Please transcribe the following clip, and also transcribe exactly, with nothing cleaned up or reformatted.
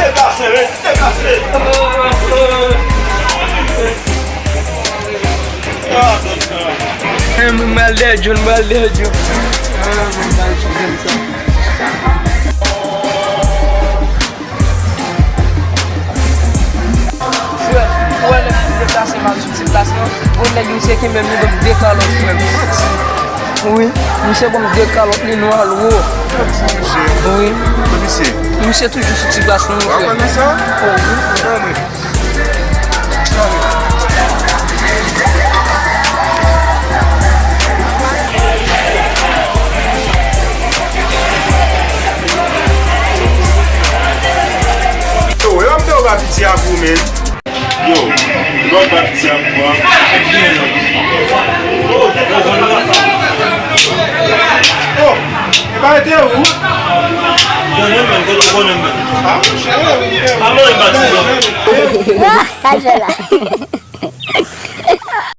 Depase, wi, depase. Mwen al dèyè John, mwen al dèyè John. Mwen al dèyè John. Frè, ou wè lè m deplase m al sou ti plas lan, gon nèg misye kenbe m, li ban m de kalòt, frè m. Wi, misye ban m de kalòt, li nwa lwo. Wi. Misye toujou sou ti plas lan, wi, frè. Wi. Yo, e pa m te yo ba piti a pou men. Yo, lòt ba piti a pou a. Oh, e pa ete ou? Konnen men, kote konnen men. Ah, monchè. Ah, mwen ba piti a. Kajè la.